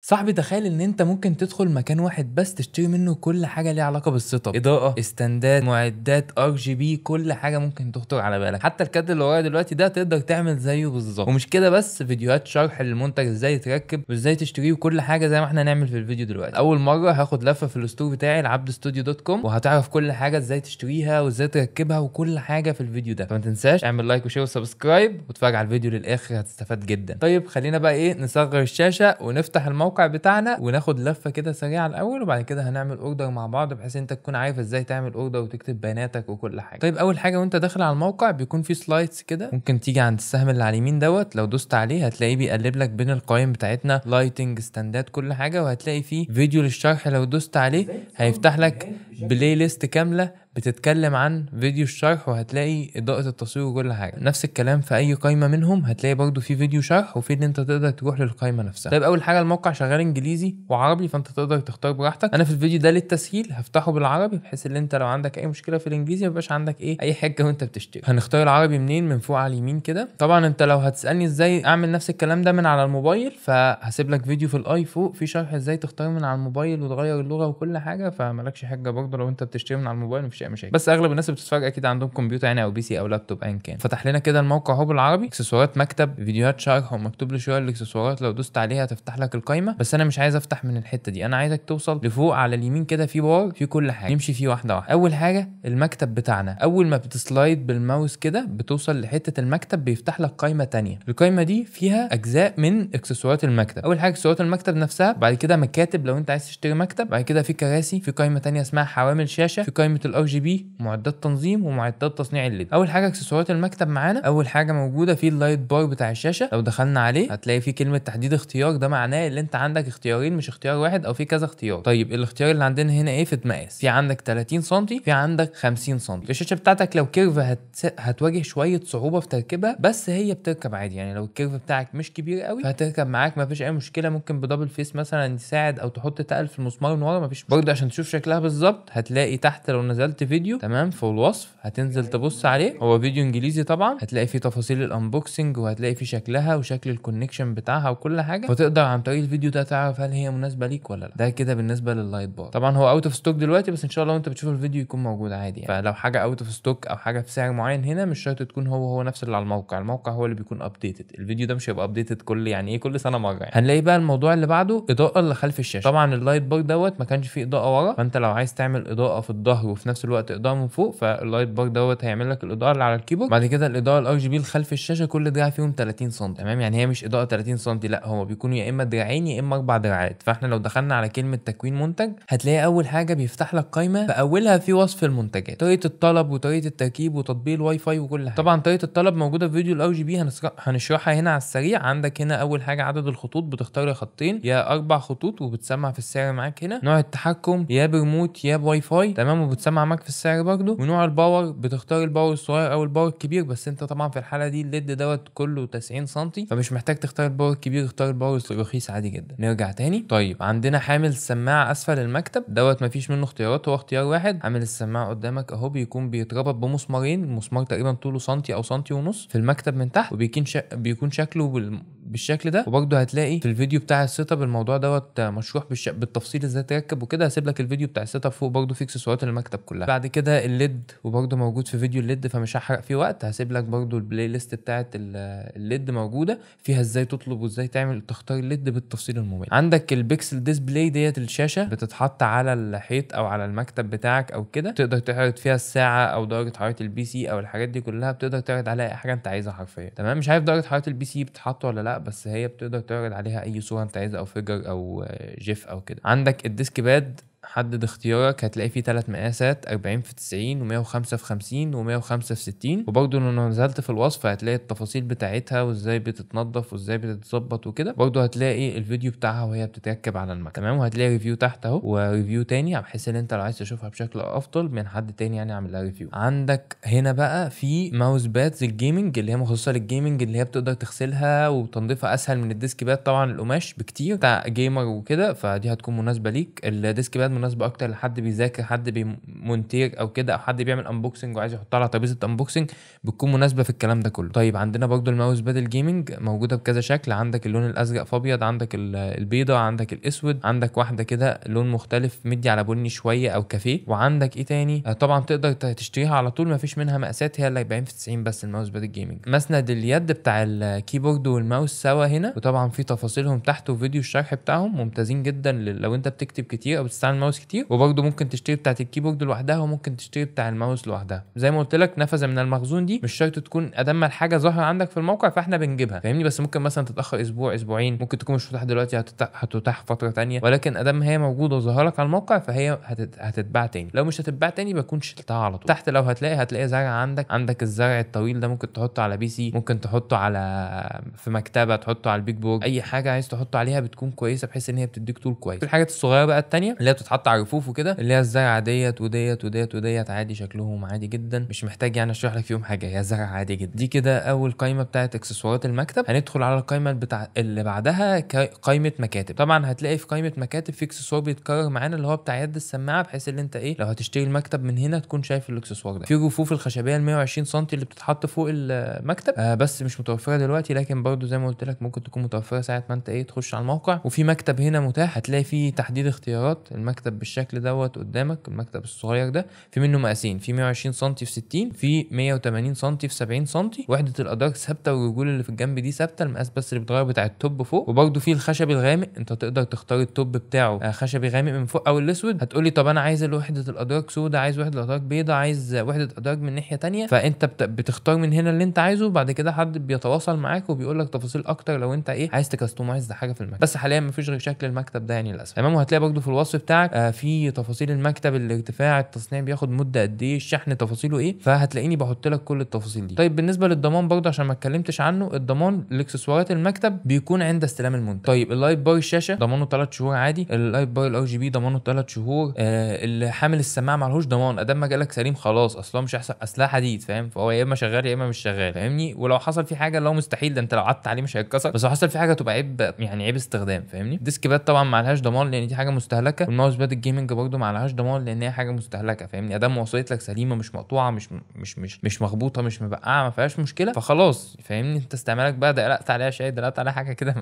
صاحبي تخيل ان انت ممكن تدخل مكان واحد بس تشتري منه كل حاجة ليها علاقة بال setup، اضاءه، استندات، معدات، RGB، كل حاجة ممكن تخطر على بالك. حتى الكادر اللي ورايا دلوقتي ده تقدر تعمل زيه بالظبط. ومش كده بس، فيديوهات شرح للمنتج ازاي يتركب وازاي تشتريه وكل حاجة زي ما احنا هنعمل في الفيديو دلوقتي. اول مرة هاخد لفه في ال store بتاعي العبد ستوديو dot com، وهتعرف كل حاجة ازاي تشتريها وازاي تركبها وكل حاجة في الفيديو ده. فما تنساش اعمل like و share و subscribe واتفرج على الفيديو للاخر، هتستفاد جدا. طيب خلينا بقى ايه، نصغر الشاشة ونفتح الموقع بتاعنا وناخد لفه كده سريعة الاول، وبعد كده هنعمل order مع بعض بحيث انت تكون عارف ازاي تعمل order وتكتب بياناتك وكل حاجة. طيب اول حاجة وانت داخل على الموقع بيكون في slides كده، ممكن تيجي عند السهم اللي على اليمين دوت، لو دوست عليه هتلاقيه بيقلب لك بين القوائم بتاعتنا، lighting، ستاندات، كل حاجة، وهتلاقي فيه فيديو للشرح. لو دوست عليه هيفتح لك playlist كاملة بتتكلم عن فيديو الشرح، وهتلاقي اضاءه التصوير وكل حاجة. نفس الكلام في اي قايمة منهم هتلاقي برضو في فيديو شرح، وفي ان انت تقدر تروح للقايمه نفسها. طيب اول حاجة الموقع شغال انجليزي وعربي، فانت تقدر تختار براحتك. انا في الفيديو ده للتسهيل هفتحه بالعربي، بحيث ان انت لو عندك اي مشكلة في الانجليزي ما يبقاش عندك ايه اي حاجة وانت بتشتري. هنختار العربي منين؟ من فوق على اليمين كده. طبعا انت لو هتسالني ازاي اعمل نفس الكلام ده من على الموبايل، فهسيب لك فيديو في ال i فوق في شرح ازاي تختار من على الموبايل وتغير اللغة وكل حاجة، فمالكش حاجة برضه لو انت بتشتري من على الموبايل مفيش اي مشاكل. بس اغلب الناس اللي بتتفرج اكيد عندهم كمبيوتر يعني، او PC او لابتوب ايا كان. فتح لنا كده الموقع اهو بالعربي، اكسسوارات مكتب، فيديوهات شرح، ومكتوب لي شوية الاكسسوارات. لو دوست عليها هتفتح لك القايمة، بس انا مش عايز افتح من الحتة دي، انا عايزك توصل لفوق على اليمين كده في بار في كل حاجة، نمشي فيه واحدة واحدة. اول حاجة المكتب بتاعنا، اول ما بت slide بالماوس كده بتوصل لحته المكتب، بيفتح لك قايمة ثانية. القايمة دي فيها اجزاء من اكسسوارات المكتب. اول حاجة اكسسوارات المكتب نفسها، بعد كده مكاتب لو انت عايز تشتري مكتب، بعد كده في كراسي، في قايمة ثانية اسمها حوامل شاشة، في قايمة ال RGB، معدات تنظيم، ومعدات تصنيع ال LED. اول حاجة اكسسوارات المكتب معانا، اول حاجة موجودة في ال light bar بتاع الشاشة. لو دخلنا عليه هتلاقي في كلمة تحديد اختيار، ده معناه ان انت عندك اختيارين مش اختيار واحد، او في كذا اختيار. طيب الاختيار اللي عندنا هنا ايه؟ في مقاس، في عندك 30 سم، في عندك 50 سم. الشاشة بتاعتك لو curve هتواجه شوية صعوبة في تركيبها، بس هي بتركب عادي يعني. لو ال curve بتاعك مش كبير قوي فهتركب معاك مفيش اي مشكلة، ممكن ب double face مثلا يساعد، او تحط تقل في المسمار من ورا مفيش. برضه عشان تشوف شكلها بالظبط هتلاقي تحت لو نزلت فيديو تمام في الوصف، هتنزل تبص عليه، هو فيديو انجليزي طبعا، هتلاقي فيه تفاصيل ال unboxing، وهتلاقي فيه شكلها وشكل ال connection بتاعها وكل حاجة، فتقدر عن طريق الفيديو ده تعرف هل هي مناسبة ليك ولا لا. ده كده بالنسبة لل light bar. طبعا هو out of stock دلوقتي، بس ان شاء الله وانت بتشوف الفيديو يكون موجود عادي يعني. فلو حاجة out of stock او حاجة في سعر معين هنا، مش شرط تكون هو نفس اللي على الموقع، الموقع هو اللي بيكون updated. الفيديو ده مش هيبقى updated كل يعني ايه كل سنة مرة يعني. هنلاقي بقى الموضوع اللي بعده، اضاءه اللي خلف الشاشة. طبعا ال light bar دوت ما كانش فيه اضاءه ورا، فانت لو عايز تعمل اضاءه في الظهر وفي نفس الوقت اضاءه من فوق، فال light bar دوت هيعمل لك الاضاءة اللي على ال keyboard. بعد كده الاضاءة ال RGB اللي خلف الشاشة، كل دراع فيهم 30 سم تمام، يعني هي مش اضاءه 30 سم، لا هو بيكونوا يا اما دراعين يا اما 4 دراعات. فاحنا لو دخلنا على كلمة تكوين منتج هتلاقي اول حاجة بيفتح لك قائمة، في اولها في وصف المنتجات، طريقه الطلب وطريقه التركيب وتطبيق الواي فاي وكل حاجة. طبعا طريقه الطلب موجودة في فيديو ال RGB، هنشرحها هنا على السريع. عندك هنا اول حاجة عدد الخطوط، بتختار خطين يا 4 خطوط وبتسمع في السعر معاك. هنا نوع التحكم يا بريموت يا بواي فاي تمام، وبتسمع معاك في السعر برضه. ونوع ال power بتختار ال power الصغير او ال power الكبير، بس انت طبعا في الحالة دي ال LED دوت كله 90 سم، فمش محتاج تختار ال power الكبير، اختار ال power الرخيص عادي جدا. نرجع تاني. طيب عندنا حامل السماعة اسفل المكتب دوت مفيش منه اختيارات، هو اختيار واحد. حامل السماعة قدامك اهو، بيكون بيتربط بمسمارين، المسمار تقريبا طوله سنتي او سنتي ونص في المكتب من تحت، وبيكون شكله بالشكل ده. وبرده هتلاقي في الفيديو بتاع ال setup الموضوع دوت مشروح بالتفصيل ازاي تركب وكده، هسيب لك الفيديو بتاع ال setup فوق برده في اكسسوارات المكتب كلها. بعد كده ال LED، وبرده موجود في فيديو ال LED فمش هحرق فيه وقت، هسيب لك برده ال playlist بتاعه ال LED موجودة فيها ازاي تطلب وازاي تعمل تختار ال LED بالتفصيل الممل. عندك ال pixel display ديت، الشاشة بتتحط على الحيط او على المكتب بتاعك او كده، تقدر تعرض فيها الساعة او درجه حرارة ال PC او الحاجات دي كلها، بتقدر تعرض عليها اي حاجة انت عايزها حرفيا تمام. مش عارف درجه حرارة ال PC بتتحط ولا لا، بس هي بتقدر تعرض عليها اي صوره انت عايزها او figure او GIF او كده. عندك ال desk pad، حدد اختيارك، هتلاقي فيه 3 مقاسات، 40 في 90 و105 في 50 و105 في 60. وبرده لو نزلت في الوصف هتلاقي التفاصيل بتاعتها وازاي بتتنضف وازاي بتتظبط وكده. برده هتلاقي الفيديو بتاعها وهي بتتركب على المكتب تمام، وهتلاقي review تحت اهو و review تاني، بحيث ان انت لو عايز تشوفها بشكل افضل من حد تاني يعني عامل لها review. عندك هنا بقى في mouse pads ال gaming اللي هي مخصصة لل gaming، اللي هي بتقدر تغسلها وتنظيفها اسهل من ال desk pad طبعا القماش بكتير بتاع gamer وكده، فدي هتكون مناسبة ليك. ال desk pad pad مناسبة اكتر لحد بيذاكر، حد بيمونتير او كده، او حد بيعمل unboxing وعايز يحطها على ترابيزة unboxing، بتكون مناسبة في الكلام ده كله. طيب عندنا برده ال mouse pad ال gaming موجودة بكذا شكل، عندك اللون الازرق في ابيض، عندك البيضة، عندك الاسود، عندك واحدة كده لون مختلف مدي على بني شوية او كافيه، وعندك ايه تاني؟ طبعا تقدر تشتريها على طول، مفيش منها مقاسات، هي ال 40 في 90 بس ال mouse pad ال gaming. مسند اليد بتاع ال keyboard وال mouse سوا هنا، وطبعا في تفاصيلهم تحت وفيديو الشرح بتاعهم ممتازين جدا لو انت بتكتب كتير او بتستعمل ماوس كتير. وبرده ممكن تشتري بتاعه ال keyboard لوحدها، وممكن تشتري بتاع الماوس لوحدها. زي ما قلت لك نفذه من المخزون دي مش شرط تكون ادم الحاجة ظاهره عندك في الموقع فاحنا بنجيبها، فاهمني؟ بس ممكن مثلا تتاخر اسبوع اسبوعين، ممكن تكون مش متاحة دلوقتي، هتتاح فترة ثانية، ولكن ادم هي موجودة وظاهره لك على الموقع فهي هتتباع تاني. لو مش هتتباع تاني بكون شلتها على طول. تحت لو هتلاقي زرع عندك الزرع الطويل ده ممكن تحطه على PC، ممكن تحطه على في مكتبه، تحطه على ال big board، اي حاجة عايز تحطه عليها بتكون كويسة بحيث ان هي بتديك طول كويس. الحاجات الصغيرة بقى الثانية اللي هي بتتحط على الرفوف وكده، اللي هي الزرعه ديت وديت وديت وديت، عادي شكلهم عادي جدا، مش محتاج يعني اشرح لك فيهم حاجة، هي زرع عادي جدا. دي كده اول قائمة بتاعت اكسسوارات المكتب. هندخل على القائمة بتاع اللي بعدها، قائمة مكاتب. طبعا هتلاقي في قائمة مكاتب في اكسسوار بيتكرر معانا اللي هو بتاع يد السماعة، بحيث ان انت ايه لو هتشتري المكتب من هنا تكون شايف الاكسسوار ده. في رفوف الخشبية ال 120 سم اللي بتتحط فوق المكتب، بس مش متوفرة دلوقتي، لكن برده زي ما قلت لك ممكن تكون متوفرة ساعة ما انت ايه تخش على الموقع. وفي مكتب هنا متاح، هتلاقي فيه تحديد اختيارات المكتب بالشكل دوت قدامك، المكتب الصغير ده في منه مقاسين، في 120 سم في 60، في 180 سم في 70 سم. وحده الادراج ثابتة، والرجول اللي في الجنب دي ثابتة، المقاس بس اللي بيتغير بتاع ال top فوق. وبرده في الخشب الغامق، انت تقدر تختار ال top بتاعه خشبي غامق من فوق او الاسود. هتقولي طب انا عايز وحده الادراج سودا، عايز وحده الادراج بيضاء، عايز وحده ادراج من ناحية ثانية، فانت بتختار من هنا اللي انت عايزه. وبعد كده حد بيتواصل معاك وبيقول لك تفاصيل اكتر لو انت ايه عايز ت customize حاجة في المكتب. بس حاليا مفيش غير شكل المكتب ده يعني للاسف. تمام. وهتلاقي برده في الوصف بتاعك في تفاصيل المكتب، الارتفاع، التصنيع بياخد مده قد ايه، الشحن تفاصيله ايه، فهتلاقيني بحط لك كل التفاصيل دي. طيب بالنسبة للضمان برده عشان ما اتكلمتش عنه، الضمان لاكسسوارات المكتب بيكون عند استلام المنتج. طيب ال light bar الشاشة ضمانه 3 شهور عادي، ال light bar ال RGB ضمانه 3 شهور، اللي حامل السماعة معلهوش ضمان، ادام ما جالك سليم خلاص، اصلا مش احسن، اصلها حديد فاهم، فهو يا اما شغال يا اما مش شغال فاهمني. ولو حصل في حاجة، لو مستحيل ده انت لو قعدت عليه مش هيتكسر، بس لو حصل في حاجة تبقى عيب، يعني عيب استخدام فاهمني. desk pad طبعا معلهاش ضمان لان دي حاجة مستهلكه، وال mouse pad ال gaming برده معلهاش ضمان لان هي حاجة مستهلكه فاهمني. ادام وصلت لك سليمة مش مقطوعة مش مش مش مش مخبوطه مش مبقعه ما فيهاش مشكلة، فخلاص فاهمني. انت استعمالك بقى دلقت عليها شاي، دلقت عليها حاجة كده،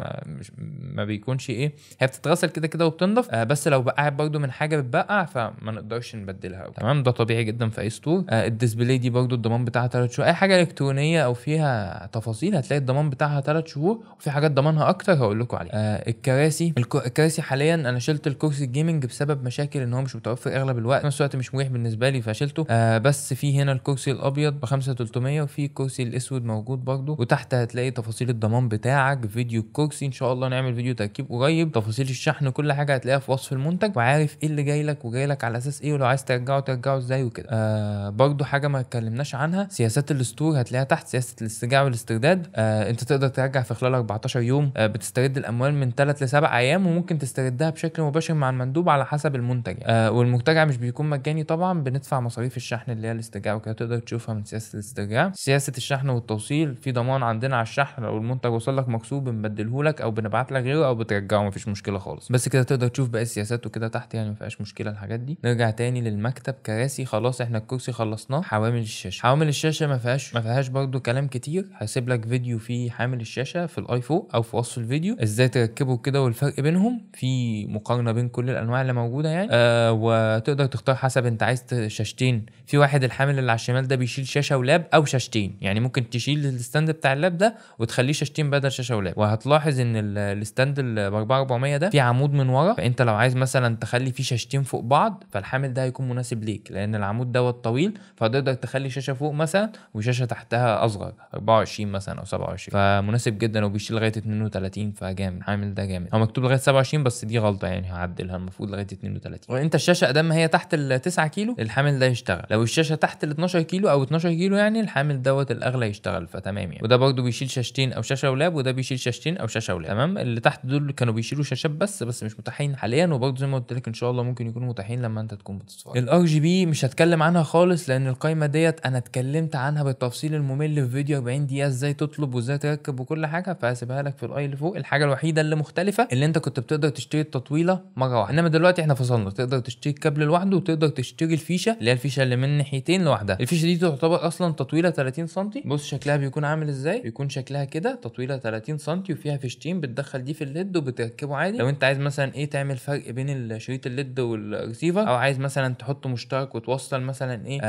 ما بيكونش ايه، هي بتتغسل كده كده وبتنضف، بس لو بقعت برده من حاجة بتبقع فما نقدرش نبدلها. تمام، ده طبيعي جدا في اي store. ال display دي برده الضمان بتاعها 3 شهور، اي حاجة الكترونية او فيها تفاصيل هتلاقي الضمان بتاعها 3 شهور، وفي حاجات ضمانها اكتر هقول لكم عليها. الكراسي، الكراسي حاليا انا شلت الكرسي ال gaming بسبب مشاكل ان هو مش متوفر اغلب الوقت، في نفس الوقت مش مريح بالنسبة لي فشلته. بس في هنا الكرسي الابيض ب 5300، وفي الكرسي الاسود موجود برده، وتحت هتلاقي تفاصيل الضمان بتاعك، فيديو الكرسي ان شاء الله نعمل فيديو تركيب قريب، تفاصيل الشحن، كل حاجة هتلاقيها في وصف المنتج، وعارف ايه اللي جاي لك وجاي لك على اساس ايه، ولو عايز ترجعه ترجعه ازاي وكده. برده حاجة ما اتكلمناش عنها، سياسات ال store هتلاقيها تحت، سياسة الاسترجاع والاسترداد. انت تقدر ترجع في خلال 14 يوم، بتسترد الاموال من 3 ل 7 ايام، وممكن تستردها بشكل مباشر مع المندوب على حسب المنتج. والمرتجع مش بيكون مجاني طبعا، بندفع مصاريف الشحن اللي هي الاسترجاع وكده، تقدر تشوفها من سياسة الاسترجاع. سياسة الشحن والتوصيل، في ضمان عندنا على الشحن، لو المنتج وصل لك مكسور بنبدله لك او بنبعت لك غيره او بترجعه، مفيش مشكلة خالص. بس كده تقدر تشوف باقي السياسات وكده تحت، يعني ما فيهاش مشكلة الحاجات دي. نرجع تاني للمكتب، كراسي خلاص احنا الكرسي خلصناه. حوامل الشاشة، حوامل الشاشة ما فيهاش برده كلام كتير، هسيب لك فيديو فيه حامل الشاشة في ال i فوق او في وصف الفيديو ازاي تركبه كده والفرق بينهم، في مقارنة بين كل الانواع اللي موجودة يعني. وتقدر تختار حسب انت عايز شاشتين، في واحد الحامل اللي على الشمال ده بيشيل شاشة و lap او شاشتين، يعني ممكن تشيل ال stand بتاع ال lap ده وتخليه شاشتين بدل شاشة و lap. وهتلاحظ ان ال stand ال 4400 ده في عمود من ورا، فانت لو عايز مثلا تخلي فيه شاشتين فوق بعض فالحامل ده هيكون مناسب ليك، لان العمود دوت طويل، فهتقدر تخلي شاشة فوق مثلا وشاشه تحتها اصغر 24 مثلا او 27، فمناسب جدا، وبيشيل لغاية 32، فجامد الحامل ده جامد. هو مكتوب لغاية 27 بس دي غلطه يعني هعدلها، المفروض لغاية 32. وانت الشاشة ادام هي تحت ال 9 كيلو الحامل ده يشتغل، لو الشاشة تحت ال 12 كيلو او 12 كيلو يعني الحامل دوت الاغلى يشتغل، فتمام يعني. وده برده بيشيل شاشتين او شاشة و lap، وده بيشيل شاشتين او شاشة و lap. تمام، اللي تحت دول كانوا بيشيلوا شاشات بس مش متاحين حاليا، وبرده زي ما قلت لك ان شاء الله ممكن يكونوا متاحين لما انت تكون بتتفرج. ال RGB مش هتكلم عنها خالص لان القايمة ديت انا اتكلمت عنها بالتفصيل الممل في فيديو 40 دقيقة ازاي تطلب وازاي تركب وكل حاجة، فهسيبها لك في ال i اللي فوق. الحاجة الوحيدة اللي مختلفة اللي انت كنت بتقدر تشتري التطويله مرة واحدة، انما دلوقتي دلوقتي احنا فصلنا، تقدر تشتري الكابل لوحده وتقدر تشتري الفيشه اللي هي الفيشه اللي من ناحيتين لوحدها. الفيشه دي تعتبر اصلا تطويله 30 سم. بص شكلها بيكون عامل ازاي، بيكون شكلها كده تطويله 30 سم وفيها فيشتين، بتدخل دي في ال LED وبتركبه عادي. لو انت عايز مثلا ايه تعمل فرق بين شريط ال LED وال receiver، او عايز مثلا تحطه مشترك وتوصل مثلا ايه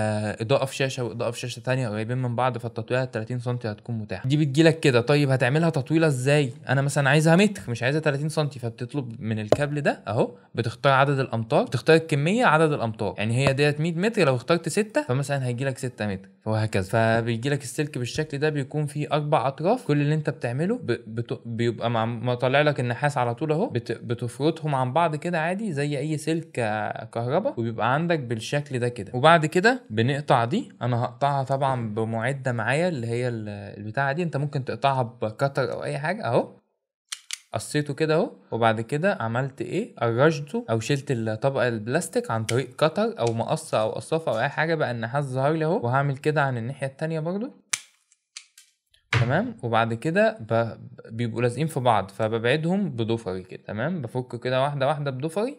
اضاءه في شاشة واضاءة في شاشة ثانية قريبين من بعض، فالتطويله 30 سم هتكون متاحة. دي بتجيلك كده. طيب هتعملها تطويله ازاي؟ انا مثلا عايزها متر مش عايزها 30 سم، فبتطلب من الكابل ده اهو، بتختار عدد الامتار، بتختار الكمية عدد الامتار، يعني هي ديت 100 متر، لو اخترت 6 فمثلا هيجي لك 6 متر وهكذا. فبيجي لك السلك بالشكل ده، بيكون فيه 4 اطراف. كل اللي انت بتعمله بيبقى مع طالع لك النحاس على طول اهو، بتفرطهم عن بعض كده عادي زي اي سلك كهرباء، وبيبقى عندك بالشكل ده كده. وبعد كده بنقطع دي، انا هقطعها طبعا بمعده معايا اللي هي البتاعه دي، انت ممكن تقطعها ب cutter او اي حاجة اهو. قصيته كده اهو، وبعد كده عملت ايه، قرشته او شلت الطبقة البلاستيك عن طريق cutter او مقص او قصافه او اي حاجة، بقى النحاس ظهر لي اهو. وهعمل كده عن الناحية التانية برضو، تمام. وبعد كده بيبقوا لازقين في بعض، فببعدهم بضفري كده، تمام. بفك كده واحدة واحدة بضفري،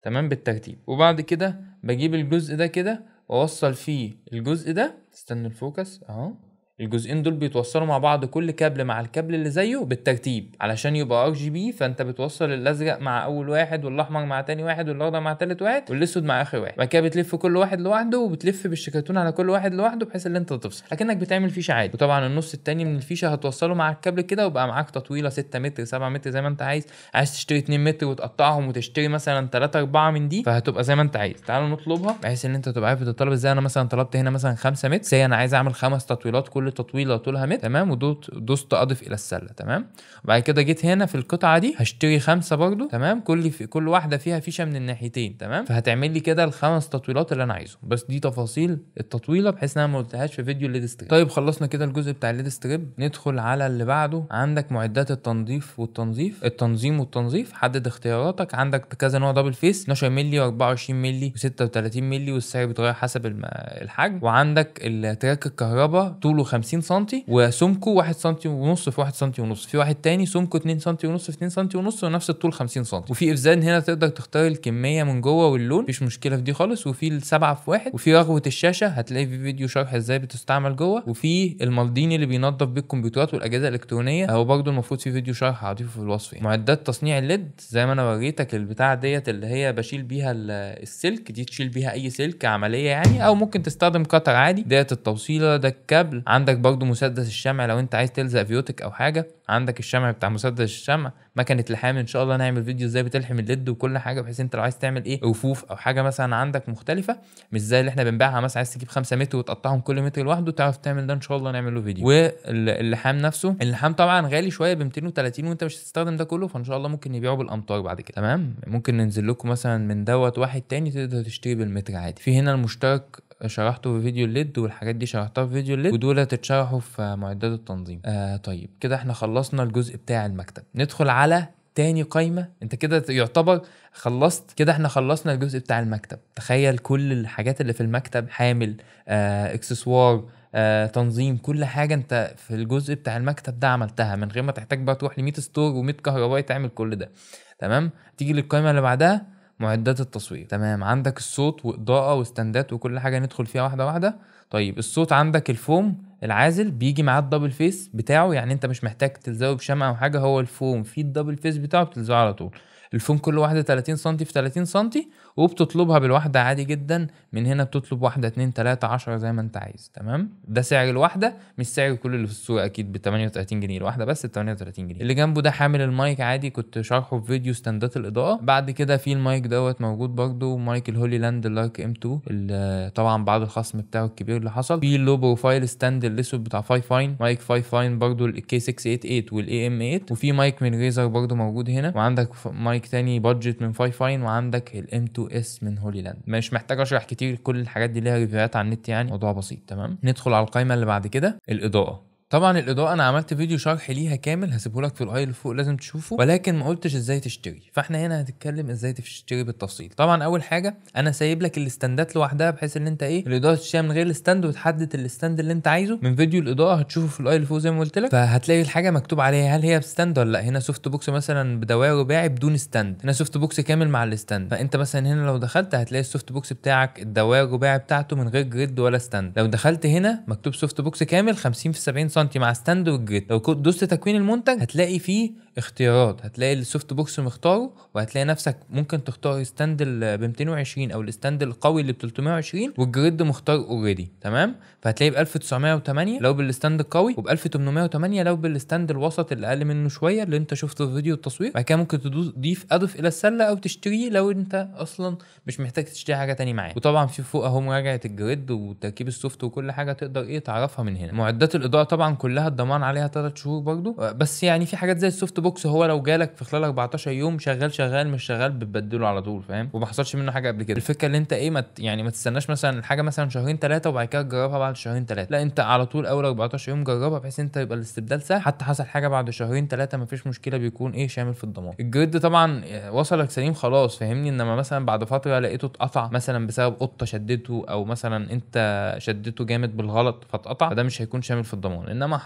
تمام، بالترتيب. وبعد كده بجيب الجزء ده كده واوصل فيه الجزء ده، استنى ال focus اهو، الجزئين دول بيتوصلوا مع بعض، كل كابل مع الكابل اللي زيه بالترتيب علشان يبقى RGB. فانت بتوصل الازرق مع اول واحد، والاحمر مع تاني واحد، والاخضر مع تالت واحد، والاسود مع اخر واحد. بعد كده بتلف كل واحد لوحده، وبتلف بالشيكاتون على كل واحد لوحده، بحيث ان انت تفصل اكنك بتعمل فيشه عادي. وطبعا النص التاني من الفيشه هتوصله مع الكابل كده، وبقى معاك تطويله 6 متر 7 متر زي ما انت عايز. عايز تشتري 2 متر وتقطعهم وتشتري مثلا 3 4 من دي، فهتبقى زي ما انت عايز. تعالوا نطلبها بحيث ان انت تبقى عارف تطلب ازاي. انا مثلا طلبت هنا مثلا 5 متر، سي انا عايز اعمل 5 تطويلات، كل تطويله طولها متر، تمام. ودوست اضف الى السلة، تمام. وبعد كده جيت هنا في القطعة دي هشتري 5 برضو، تمام، كل واحدة فيها فيشه من الناحيتين، تمام. فهتعمل لي كده ال5 تطويلات اللي انا عايزهم. بس دي تفاصيل التطويله بحيث ان انا ما قلتهاش في فيديو ال LED strip. طيب خلصنا كده الجزء بتاع ال LED strip، ندخل على اللي بعده. عندك معدات التنظيف والتنظيف، التنظيم والتنظيف، حدد اختياراتك. عندك كذا نوع double face، 12 مللي و24 مللي و36 مللي، والسعر بيتغير حسب الحجم. وعندك ال track الكهرباء طوله 50 سم وسمكه 1 سم ونص في 1 سم ونص، في واحد تاني سمكة 2 سم ونص في 2 سم ونص ونفس الطول 50 سم. وفي افزان هنا تقدر تختار الكمية من جوه واللون، مفيش مشكلة في دي خالص. وفي ال7 في 1، وفي رغوه الشاشة هتلاقي في فيديو شرح ازاي بتستعمل جوه. وفي المالديني اللي بينظف بيه الكمبيوترات والاجهزة الالكترونية، هو برده المفروض في فيديو شرح هضيفه في الوصف. يعني معدات تصنيع ال LED زي ما انا وريتك البتاعه ديت اللي هي بشيل بيها السلك دي، تشيل بيها اي سلك عملية يعني، او ممكن تستخدم cutter عادي. ديت التوصيله، ده الكابل. عندك برضو مسدس الشمع لو انت عايز تلزق فيوتك او حاجة، عندك الشمع بتاع مسدس الشمع، مكنه لحام ان شاء الله نعمل فيديو ازاي بتلحم ال LED وكل حاجة، بحيث انت لو عايز تعمل ايه رفوف او حاجة مثلا عندك مختلفة مش زي اللي احنا بنبيعها، مثلا عايز تجيب 5 متر وتقطعهم كل متر لوحده، تعرف تعمل ده ان شاء الله نعمل له فيديو. واللحام نفسه، اللحام طبعا غالي شوية ب 230 وانت مش هتستخدم ده كله، فان شاء الله ممكن نبيعه بالامتار بعد كده، تمام. ممكن ننزل لكم مثلا من دوت واحد تاني تقدر تشتري بالمتر عادي. في هنا المشترك شرحته في فيديو ال LED، والحاجات دي شرحتها في فيديو ال LED، ودول تتشرحوا في معدات التنظيم. طيب كده احنا خلصنا الجزء بتاع المكتب. ندخل على تاني قايمة. انت كده يعتبر خلصت كده، احنا خلصنا الجزء بتاع المكتب. تخيل كل الحاجات اللي في المكتب، حامل، اكسسوار، تنظيم، كل حاجة انت في الجزء بتاع المكتب ده عملتها من غير ما تحتاج بقى تروح ل 100 store و100 كهربائي تعمل كل ده، تمام. تيجي للقايمة اللي بعدها، معدات التصوير، تمام. عندك الصوت واضاءة وستاندات وكل حاجة، ندخل فيها واحدة واحدة. طيب الصوت، عندك الفوم العازل بيجي معاه ال double face بتاعه، يعني انت مش محتاج تلزقه بشمع او حاجة، هو الفوم فيه ال double face بتاعه بتلزقه على طول. الفوم كل واحدة 30 سم في 30 سم، وبتطلبها بالواحده عادي جدا. من هنا بتطلب واحدة 2 3 10 زي ما انت عايز، تمام. ده سعر الواحدة، مش سعر كل اللي في السوق اكيد، ب 38 جنيه الواحدة، بس ب 38 جنيه. اللي جنبه ده حامل المايك عادي، كنت شارحه في فيديو ستاندات الاضاءة. بعد كده في المايك دوت موجود برده، مايك ال Hollyland ال Lark M2 اللي طبعا بعد الخصم بتاعه الكبير اللي حصل. في ال low profile stand الاسود بتاع Fifine، مايك Fifine برده ال K688 وال AM8. وفي مايك من Razer برده موجود هنا. وعندك مايك تاني budget من Fifine، وعندك ال M2S من Hollyland. مش محتاج اشرح كتير، كل الحاجات دي ليها ريفيوهات على النت، يعني موضوع بسيط، تمام. ندخل على القائمة اللي بعد كده، الاضاءة. طبعا الاضاءة انا عملت فيديو شرح ليها كامل هسيبه لك في ال i اللي فوق لازم تشوفه، ولكن ما قلتش ازاي تشتري، فاحنا هنا هنتكلم ازاي تشتري بالتفصيل. طبعا اول حاجة انا سايب لك ال stand ات لوحدها بحيث ان انت ايه الاضاءة تشتريها من غير ال stand وتحدد ال stand اللي انت عايزه من فيديو الاضاءة هتشوفه في ال i اللي فوق زي ما قلت لك. فهتلاقي الحاجة مكتوب عليها هل هي ب stand ولا لا. هنا soft box مثلا بدوائر رباعي بدون stand، هنا soft box كامل مع ال stand. فانت مثلا هنا لو دخلت هتلاقي ال soft box بتاعك الدوائر الرباعي بتاعته من غير grid ولا stand. لو دخلت هنا مكتوب soft box كامل 50 في 70 سم مع stand وال grid. لو دوست تكوين المنتج هتلاقي فيه اختيارات، هتلاقي ال soft box مختاره، وهتلاقي نفسك ممكن تختار stand ب 220 او ال stand القوي اللي ب 320 وال grid مختار already. تمام، فهتلاقيه ب 1908 لو بال stand القوي، وب 1808 لو بال stand الوسط اللي اقل منه شوية اللي انت شفته في فيديو التصوير. بعد كده ممكن تدوس ضيف اضف الى السلة او تشتريه لو انت اصلا مش محتاج تشتري حاجة تاني معاه. وطبعا في فوق اهو مراجعه ال grid وتركيب ال soft وكل حاجة تقدر ايه تعرفها من هنا. معدات الاضاءة طبعا كلها الضمان عليها 3 شهور برضو، بس يعني في حاجات زي ال soft box هو لو جالك في خلال 14 يوم شغال شغال مش شغال بتبدله على طول، فاهم؟ وما حصلش منه حاجة قبل كده. الفكرة اللي انت ايه ما يعني ما تستناش مثلا الحاجة مثلا شهرين 3 وبعد كده تجربها بعد شهرين 3، لا انت على طول اول 14 يوم جربها بحيث انت يبقى الاستبدال سهل، حتى حصل حاجة بعد شهرين 3 مفيش مشكلة، بيكون ايه شامل في الضمان. ال grid طبعا وصلك سليم خلاص، فاهمني؟ انما مثلا بعد فترة لقيته اتقطع مثلا بسبب قطة شدته، او مثلا انت شدته جامد بالغلط فاتقطع، فده مش هيكون شامل في الضمان. انما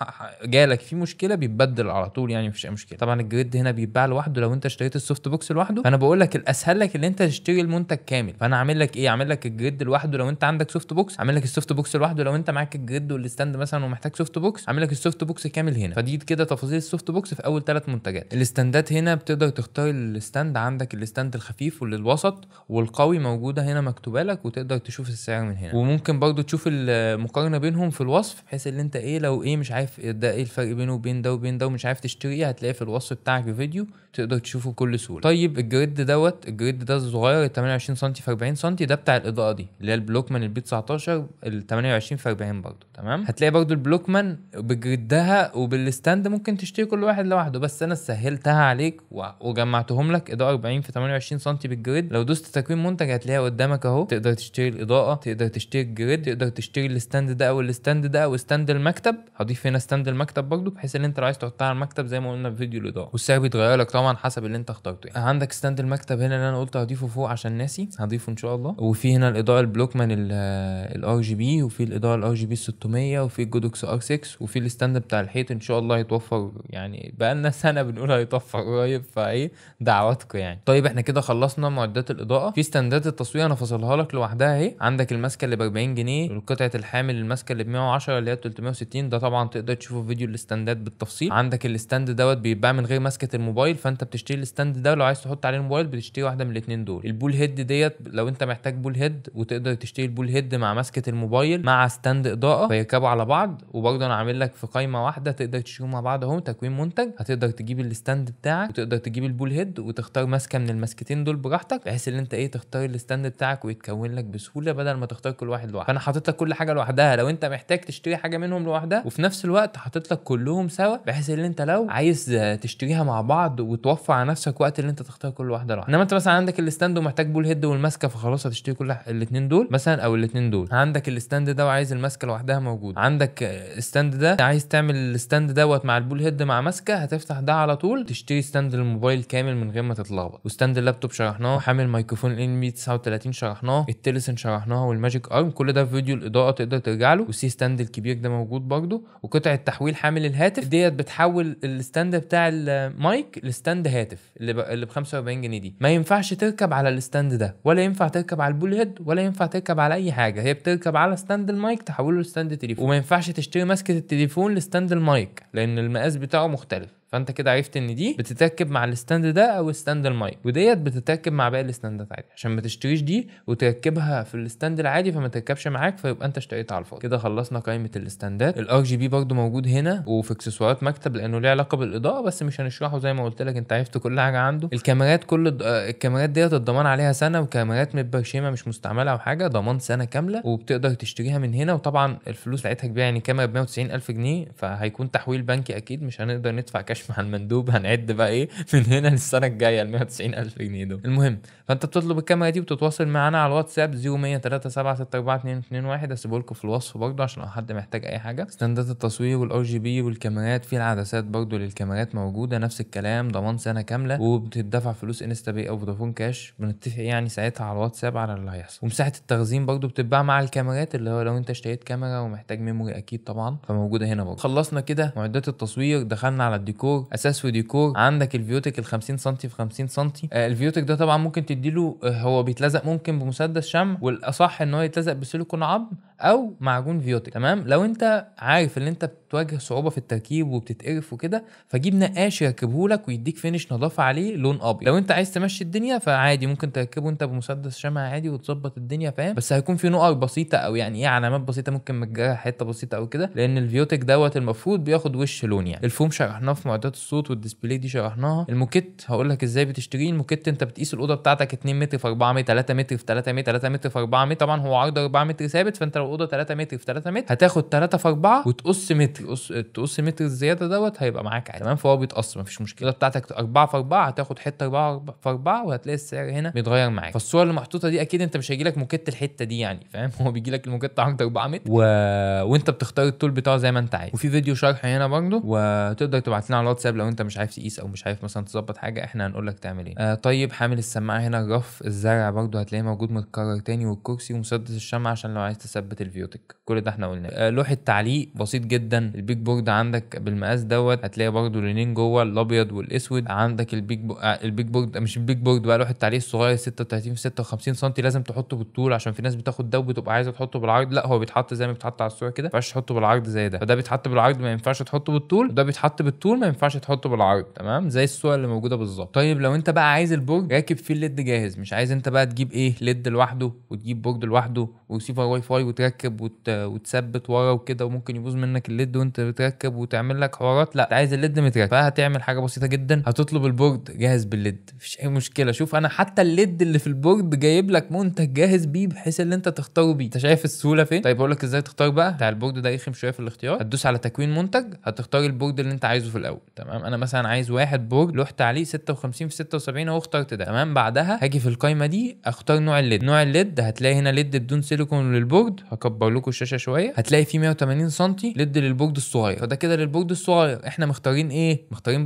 جالك في مشكلة بيتبدل على طول، يعني مفيش اي مشكلة. طبعا ال grid هنا بيتباع لوحده لو انت اشتريت ال soft box لوحده، فانا بقول لك الاسهل لك ان انت تشتري المنتج كامل. فانا عامل لك ايه؟ عامل لك ال grid لوحده لو انت عندك soft box، عامل لك ال soft box لوحده لو انت معاك ال grid وال stand مثلا ومحتاج soft box، عامل لك ال soft box كامل هنا. فدي كده تفاصيل ال soft box في اول 3 منتجات. ال stand ات هنا بتقدر تختار ال stand، عندك ال stand الخفيف واللي الوسط والقوي موجودة هنا مكتوبة لك، وتقدر تشوف السعر من هنا. وممكن برضو تشوف المقارنة بينهم في الوصف، بحيث ان انت ايه لو ايه مش عارف ده ايه الفرق بينه وبين ده وبين ده ومش عارف تشتري ايه، هتلاقيه في الوصف بتاعك في فيديو تقدر تشوفه بكل سهولة. طيب ال grid دوت، ال grid ده الصغير 28 سم في 40 سم، ده بتاع الاضاءة دي اللي هي ال Blockman ال B 19 ال 28 في 40 برضو. تمام، هتلاقي برضو ال Blockman ب grid ها وبال stand ممكن تشتري كل واحد لوحده، بس انا سهلتها عليك وجمعتهم لك اضاءه 40 في 28 سم بال grid. لو دوست تكوين منتج هتلاقيها قدامك اهو، تقدر تشتري الاضاءة، تقدر تشتري ال grid، تقدر تشتري ال stand ده او ال stand ده او stand المكتب. هضيف هنا stand المكتب برضو بحيث ان انت لو عايز تحطها على المكتب زي ما قلنا في فيديو الاضاءة، والسعر بيتغير لك طبعا حسب اللي انت اخترته. يعني عندك stand المكتب هنا اللي انا قلت هضيفه فوق عشان ناسي، هضيفه ان شاء الله. وفي هنا الاضاءة ال Blockman ال RGB، وفي الاضاءة ال RGB 600، وفي ال Godox R 6، وفي ال stand بتاع الحيط ان شاء الله هيتوفر، يعني بقالنا سنة بنقول هيتوفر قريب، فايه دعواتكم يعني. طيب احنا كده خلصنا معدات الاضاءة. في stand ات التصوير انا فاصلها لك لوحدها اهي. عندك الماسكه اللي ب 40 جنيه، وقطعه الحامل الماسكه اللي ب 110 اللي هي 360، ده طبعا تقدر تشوفه في فيديو ال stand ات بالتفصيل. عندك ال stand دوت بيتباع من غير ماسكه الموبايل، فانت بتشتري ال stand ده لو عايز تحط عليه الموبايل بتشتري واحدة من الاثنين دول. ال ball head ديت لو انت محتاج ball head، وتقدر تشتري ال ball head مع ماسكه الموبايل مع stand اضاءه فيركبوا على بعض. وبرده انا عامل لك في قائمة واحدة تقدر تشتريهم مع بعض اهو، تكوين منتج. هتقدر تجيب ال stand بتاعك وتقدر تجيب ال ball head وتختار ماسكه من الماسكتين دول براحتك، بحيث ان انت ايه تختار ال stand بتاعك ويتكون لك بسهولة بدل ما تختار كل واحد لوحده. فانا حاطط لك كل حاجة لوحدها لو انت محتاج تشتري حاجة منهم لوحدها، وفي نفس الوقت حاطط لك كلهم سوا بحيث ان انت لو عايز تشتريها مع بعض وتوفر على نفسك وقت اللي انت تختار كل واحدة لوحدها. انما انت مثلا عندك ال stand ومحتاج ball head والماسكه، فخلاص هتشتري كل الاثنين دول مثلا او الاثنين دول. عندك ال stand ده وعايز الماسكه لوحدها موجود. عندك ال stand ده عايز تعمل ال stand دوت مع ال ball head مع ماسكه، هتفتح ده على طول تشتري stand الموبايل كامل من غير ما تتلخبط. و stand اللابتوب شرحناه، حامل مايكروفون ال MB 39 شرحناه، ال Telesin شرحناها، وال Magic Arm، كل ده في فيديو الاضاءة تقدر ترجع له. وال C stand الكبير ده موجود برده. وقطعه تحويل حامل الهاتف ديت بتحول ال stand بتاع ال mic ل stand هاتف اللي ب 45 جنيه دي. ما ينفعش تركب على ال stand ده، ولا ينفع تركب على ال ball head، ولا ينفع تركب على اي حاجة. هي بتركب على stand ال mic تحوله ل stand تليفون. وما ينفعش تشتري ماسكه التليفون ل stand ال mic لان المقاس بتاعه مختلف. فانت كده عرفت ان دي بتتركب مع ال stand ده او stand ال mic، وديت بتتركب مع باقي ال stand ات عادي، عشان ما تشتريش دي وتركبها في ال stand العادي فما تركبش معاك، فيبقى انت اشتريتها على الفاضي. كده خلصنا قائمة ال stand ات. ال RGB برده موجود هنا، وفي اكسسوارات مكتب لانه ليه علاقة بالاضاءة بس مش هنشرحه زي ما قلت لك، انت عرفت كل حاجة عنده. الكاميرات، كل الكاميرات ديت الضمان عليها سنة، وكاميرات متبرشمه مش مستعملة او حاجة، ضمان سنة كاملة، وبتقدر تشتريها من هنا. وطبعا الفلوس بتاعتها كبيرة، يعني كاميرا ب 190,000 جنيه، فهيكون تحويل بنكي اكيد، مش هنقدر ندفع كاش كاش مع المندوب، هنعد بقى ايه من هنا للسنة الجاية ال 190,000 جنيه دول. المهم فانت بتطلب الكاميرا دي وبتتواصل معانا على الواتساب 0100 3764221، هسيبه لكم في الوصف برضه عشان لو حد محتاج اي حاجة. ستاندات التصوير وال RGB والكاميرات، في العدسات برضه للكاميرات موجودة نفس الكلام، ضمان سنة كاملة، وبتدفع فلوس InstaPay او فودافون كاش، بنتفق يعني ساعتها على الواتساب على اللي هيحصل. ومساحة التخزين برضه بتتباع مع الكاميرات، اللي هو لو انت اشتريت كاميرا ومحتاج memory اكيد طبعا فموجوده هنا برضه. خلصنا كده معدات التصوير، دخلنا على الديكور، اساس وديكور. عندك الفيوتك ال 50 سم في 50 سم، الفيوتك ده طبعا ممكن تديله، هو بيتلزق ممكن بمسدس شمع، والاصح ان هو يتلزق بسيليكون عظم او معجون فيوتك. تمام، لو انت عارف ان انت بتواجه صعوبة في التركيب وبتتقرف وكده، فجيب نقاش يركبه لك ويديك finish نظافة عليه لون ابيض. لو انت عايز تمشي الدنيا فعادي ممكن تركبه انت بمسدس شمع عادي وتظبط الدنيا، فاهم؟ بس هيكون في نقط بسيطة او يعني ايه علامات بسيطة، ممكن متجرح حتة بسيطة او كده، لان الفيوتك دوت المفروض بياخد وش لون يعني. الفوم شرحناه في معدات الصوت، وال display دي شرحناها. الموكيت هقول لك ازاي بتشتريه. الموكيت انت بتقيس الاوضة بتاعتك 2 متر في 4 متر، 3 متر في 3 متر، 3 متر في 4 متر. طبعا هو عرض 4 متر ثابت، فانت لو الاوضة 3 متر في 3 متر هتاخد 3 في 4 وتقص متر، تقص متر الزيادة دوت هيبقى معاك عادي. تمام، فهو بيتقص مفيش مشكلة. بتاعتك 4 في 4 هتاخد حتة 4 في 4 وهتلاقي السعر هنا بيتغير معاك. فالصورة اللي محطوطة دي اكيد انت مش هيجي لك موكيت الحتة دي يعني، فاهم؟ هو بيجي لك الموكيت عرض 4 متر وانت بتختار الطول بتاعه زي ما انت عايز. وفي فيديو شرح هنا برضه، وتقدر تبعت لنا على الواتساب لو انت مش عارف تقيس او مش عارف مثلا تظبط حاجة، احنا هنقول لك تعمل ايه. طيب حامل السماعة هنا، الرف الزرع برضه هتلاقيه موجود متكرر تاني، والكرسي ومسدس الشمع عشان لو عايز تثبت الفيوتك، كل ده احنا قلناه. لوحة تعليق بسيط جدا، ال peg board عندك بالمقاس دوت، هتلاقي برضه لونين جوه الابيض والاسود. عندك ال peg board، مش ال peg board بقى، لوحة التعليق الصغير 36 في 56 سم، لازم تحطه بالطول عشان في ناس بتاخد ده وبتبقى عايزه تحطه بالعرض، لا هو بيتحط زي ما بيتحط على الصورة كده، ما ينفعش تحطه بالعرض زي ده، فده بيتحط بالعرض ما ينفعش تحطه بالطول، وده بيتحط بالطول ما ينفعش تحطه بالعرض. تمام، زي الصورة اللي موجودة بالظبط. طيب لو انت بقى عايز ال board راكب فيه ال LED جاهز، مش عايز انت بقى تجيب ايه LED لوحده وتجيب board لوحده وريسيفر واي فاي وتركب وتثبت ورا وكده، وممكن يبوظ منك ال LED وانت بتركب وتعمل لك حوارات، لا انت عايز ال LED متركب، فهتعمل حاجة بسيطة جدا، هتطلب ال board جاهز بال LED، مفيش اي مشكلة. شوف انا حتى ال LED اللي في ال board جايب لك منتج جاهز بيه بحيث ان انت تختاره بيه، انت شايف السهولة فين؟ طيب اقول لك ازاي تختار بقى بتاع ال board ده، يخم شوية في الاختيار. هتدوس على تكوين منتج، هتختار ال board اللي انت عايزه في الاول. تمام، انا مثلا عايز واحد board لوح تعليق 56 في 76 اهو، اخترت ده. تمام، بعدها هاجي في القايمة دي اختار نوع ال LED. نوع ال LED هتلاقي هنا LED بدون سيليكون لل board، هكبر لكم الشاشة شوية، هتلاقي فيه 180 سم LED لل board الصغير، فده كده لل board الصغير. احنا مختارين ايه؟ مختارين